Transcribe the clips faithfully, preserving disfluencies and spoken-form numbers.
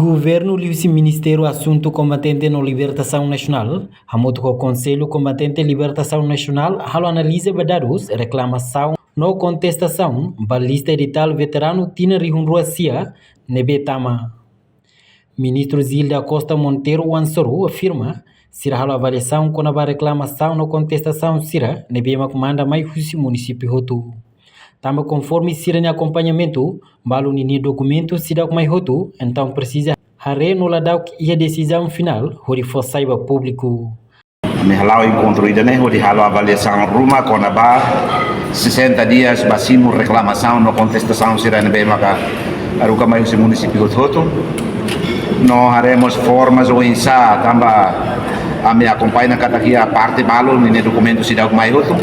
Governu liuhusi Ministériu Asuntu Kombatente no Libertasaun Nasionál, hamutuk ho Konsellu Kombatente Libertasaun Nasionál, halo analiza ba dadus reklamasaun no kontestasaun ba lista editál veteranu tinan rihun rua sia ne'ebé tama. Ministru Zil da Costa Monteiro oan soru afirma, sira halo avaliasaun kona-ba reklamasaun no kontestasaun sira ne'ebé mak manda mai husi munisípiu hotu. Tanba konforme sira-nia akompañamentu, balu ninia dokumentu seidauk mai hotu, entaun presiza haree no ladauk iha desizaun finál hodi fó sai ba públiku. Ami hala'o enkontru ida-ne'e hodi halo avaliasaun ruma kona-ba sesenta dias ba simu reklamasaun no kontestasaun sira ne'ebé maka haruka mai husi munisípiu hotu-hotu. No haree mós formas oinsá, tanba ami akompaña katak iha parte balu ninia dokumentu seidauk mai hotu.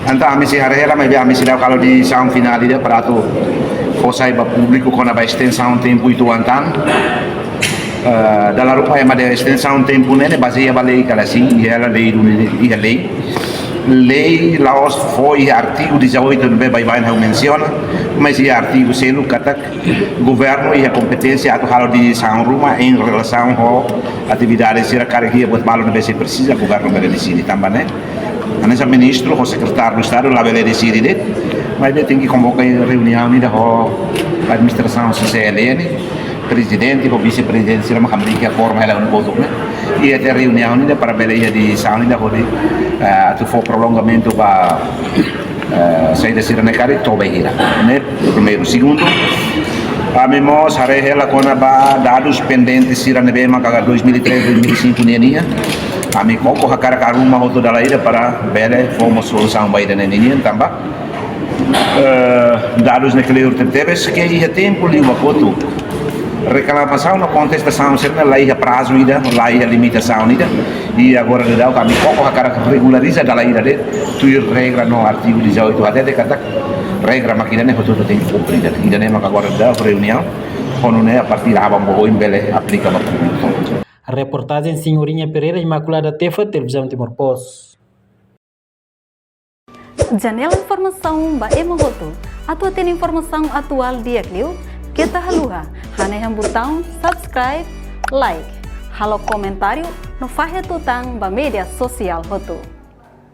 Entaun ami sei haree hela, maibé ami seidauk halo desizaun finál ida para atu fó sai ba públiku kona-ba estensaun tempu uitoan tan. Eh, dala ruma ema dehan estensaun tempu ne'e, ne'e bazeia ba lei ka lae, sin, iha hela lei duni, iha lei. Lei la'ós fó iha artigu dezoito ne'ebé baibain ha'u mensiona, mas iha artigu seluk katak governu iha kompeténsia atu halo desizaun ruma em relasaun ho atividade sira karik iha buat balu ne'ebé sei presiza governu bele deside tanba ne'e. Hanesan ministru ho sekretáriu do Estadu labele deside de'it, maibé tenke konvoka reuniaun ida ho administrasaun C C L N, prezidente ho vise-prezidente sira mak hamriik iha forma hela unu botuk ne'e. I ita reuniaun ida para bele iha desizaun ida hodi, eh, atu fó prolongamentu ba, eh, saida sira ne'e karik to'o bainhira. Ne'e primeiru. Segundu, ami mós haree hela kona-ba dadus pendente sira ne'ebé maka dois mil e três, dois mil e cinco nian nian. Ami koko hakarak arruma hotu dala ida para bele fó mós solusaun ba ida-ne'e nian tanba eh, dadus ne'e kleur tebetebes ke iha tempu liubá kotuk. Reklamasaun no kontestasaun sira-ne'e la iha prazu ida, la iha limitasaun ida. I agora daudaun ami koko hakarak regulariza dala ida de'it, tuir regra no artigu dezoito hatete katak regra mak ida-ne'e hotu-hotu tenke kumpre. Ida-ne'e mak agora daudaun reuniaun, ho nune'e a partir aban ba oin bele aplika ba públiku. Reportajen Senhorinha Pereira, Imaculada Tefa, Televizaun Timor Post. Janela informasaun ba ema hotu. Atu hatene informasaun atuál di'ak liu, keta haluha hanehan butaun subscribe, like, halo komentáriu no fahe tutan ba média sosiál hotu.